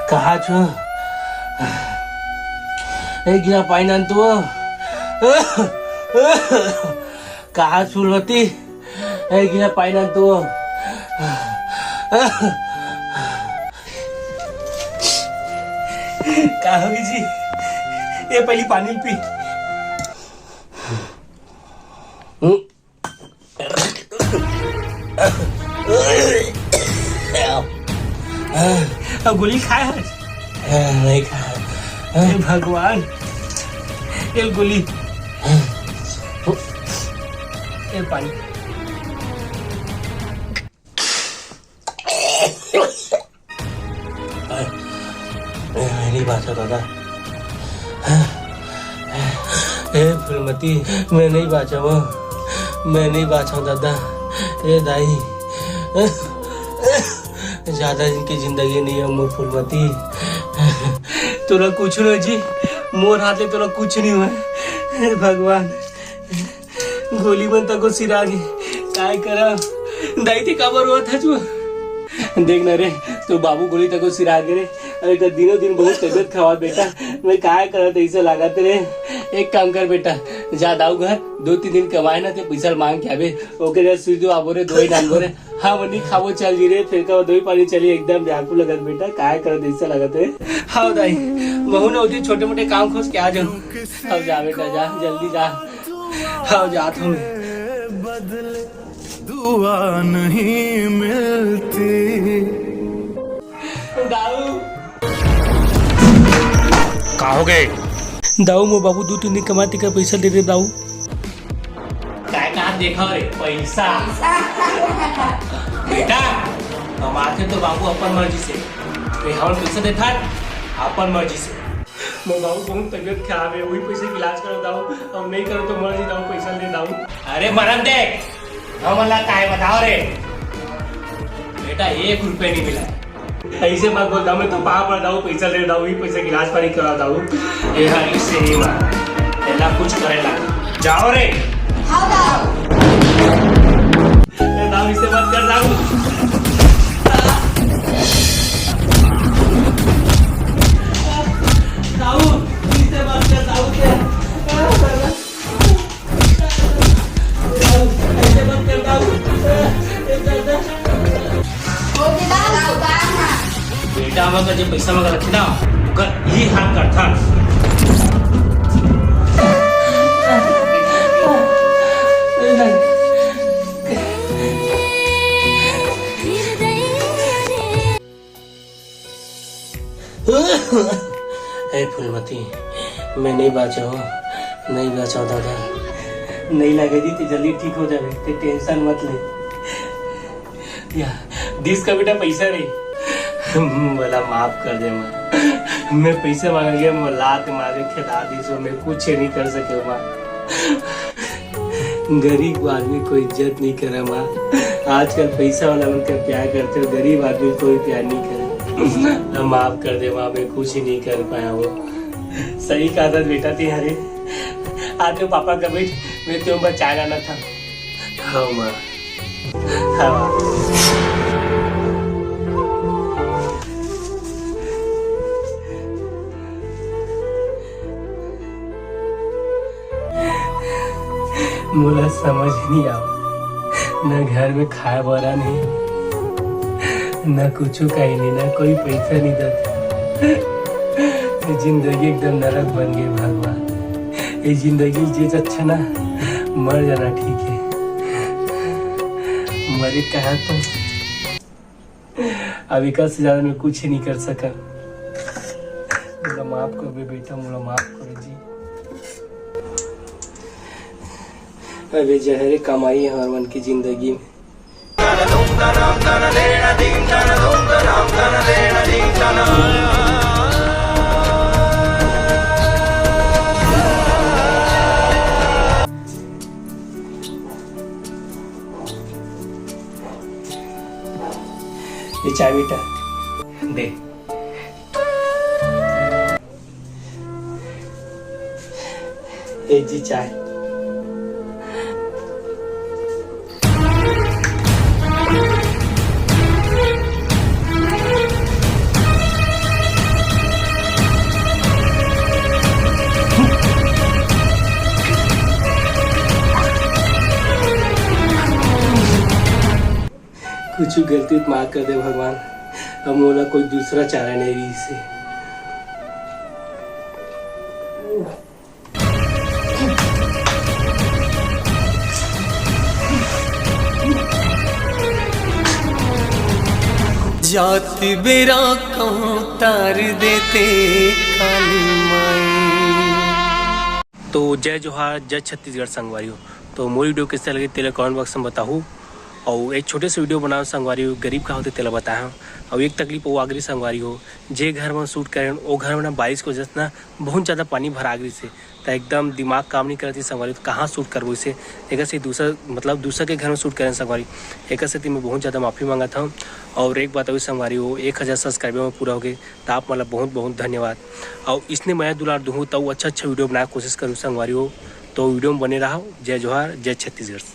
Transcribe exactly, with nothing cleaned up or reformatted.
कहाँ छु? एक गिलास पानी लान तो। कहाँ छु फूलमती? एक गिलास पानी लान तो। का होगे जी? ए पहली पानी पी। अब गोली खाए हस? नहीं खाए। हे भगवान, ए गोली, ए पानी। मैं नहीं बाँचव दादा। हे फूलमती, मैं नहीं बाँचव, मैं नहीं बाँचव दादा। ए दाई, ज्यादा दिन के जिंदगी नहीं हे मोर फूलमती। तोला कुछ नहीं जी, मोर हाथ ले तोला कुछ नहीं होय। हे भगवान, गोली मन तको सिरा गे, काय करव? दाई, ते काबर रोवत हस वो? देख ना रे, तो बाबू गोली तको सिरा गे रे। अरे, तो दिनों दिन बहुत तबीयत खराब बेटा, मैं काय करव, ऐसे लागत रे। एक काम कर बेटा, जा दाऊ घर, दो तीन दिन कमाए ना, ते पैसा मांग के आबे, ओके जा सुई दो आबो रे, दवाई डालबो रे। हाँ, वो नहीं खाबो, चल जी रे, फिर का दवाई पानी चली, एकदम बेहाकू लगत बेटा, काय करव, ऐसे लगत रे। हाँ दाई, महू ने होती छोटे मोटे काम खोज के आ जाऊँ। अब जा बेटा, जा, जल्दी जा। हाँ, जात हूँ। बदले दुआ नहीं मिलती। दाऊ। का होगे? दाऊ, मोर बाबू दू तीन दिन कमाए तेकर पैसा दे दे दाऊ। काय कहाँ देखा रे पैसा? बेटा, कमाथे तो बाबू अपन मर्जी से, ते हमन पैसा देथन अपन मर्जी से। मोर बाबू बहुत तबीयत खराब हे, वही पैसे के इलाज करव दाऊ, अउ नहीं करव तो मर जी दाऊ, पैसा दे दाऊ। अरे मरन दे, हमन ला काय बताव रे, बेटा एक रुपया नहीं मिला। ऐसे मत बोल दाऊ, मैं तो पाँव पड़ दाऊ, पैसा दे दाऊ, वही पैसे के इलाज पानी करव दाऊ। ये हर इससे नहीं मार, एला कुछ करे ला, जाव रे। हाँ दाऊ। ए, दाऊ, इसे मत कर, दाऊ। दाऊ, इसे मत कर, दाऊ, के। दाऊ, इसे मत कर, दाऊ। ए, दादा। बेटा मन का जे पैसा मन का रखी ना, ओकर इही हाल करथन। हे फूलमती, मैं नहीं बाँचव, नहीं बाँचव दादा, नहीं लागे जी, ते जल्दी ठीक हो जाबे, ते tension मत ले। या, दिस का बेटा पैसा नहीं। मोला माफ कर दे माँ। मैं पैसा मांगे गया, मोला लात मारे खेदा दिस, मैं कुछ नहीं कर सके माँ। गरीब आदमी कोई इज्जत नहीं करे माँ। आजकल पैसा वाला मन के प्यार करते हो, गरीब आदमी कोई प्यार नहीं करे। माफ कर दे माँ, मैं कुछ ही नहीं कर पाया वो। सही कहा था बेटा ते हरे। आज तो पापा का बैठ, मैं तो बचाना ना था। हाँ माँ। मोला समझ नहीं आवा, न घर में खाए बर नहीं, न कुछ कहीं नहीं, न कोई पैसा नहीं देता। ये जिंदगी एकदम नरक बन गई भगवान। ये जिंदगी जे अच्छा ना, मर जाना ठीक है। मरे कहा तो अब एकर से ज्यादा मैं कुछ नहीं कर सकन। मोला माफ कर दे बेटा, मोला माफ कर जी। अबे जहरे कमाई है हमर मन की जिंदगी में। ये चाय बेटा, दे। ए जी, चाय। कुछ गलती माफ कर दे भगवान, अब मोला कोई दूसरा चारा नहीं रही से। जाति बेरा कहूँ तार देते काली माई। तो जय जोहार, जय छत्तीसगढ़ संगवारी हो। तो मोर वीडियो कैसे लगे तेला कमेंट बॉक्स में बताहू। और एक छोटे से वीडियो बनाओ संगवारी हो, गरीब का होते तेला बताया। और एक तकलीफ वो आगरी संगवारी हो, जे घर में शूट करें वो घर में ना बारिश की वजह से ना बहुत ज़्यादा पानी भरा आगरी से, तो एकदम दिमाग काम नहीं करती संगवारी, तो कहाँ शूट करबो इसे। एक से दूसरा, मतलब दूसरा के घर में शूट करें संगवारी, एक से मैं बहुत ज़्यादा माफ़ी मांगत हूँ। और एक बात अभी संगवारी हो, एक हज़ार सब्सक्राइबर में पूरा हो गए, तो आप मतलब बहुत बहुत धन्यवाद। और इसने मया दुलार दूँ तो अच्छा अच्छा वीडियो बनाए कोशिश करूँ संगवारी हो। तो वीडियो में बने रहो। जय जोहार, जय छत्तीसगढ़।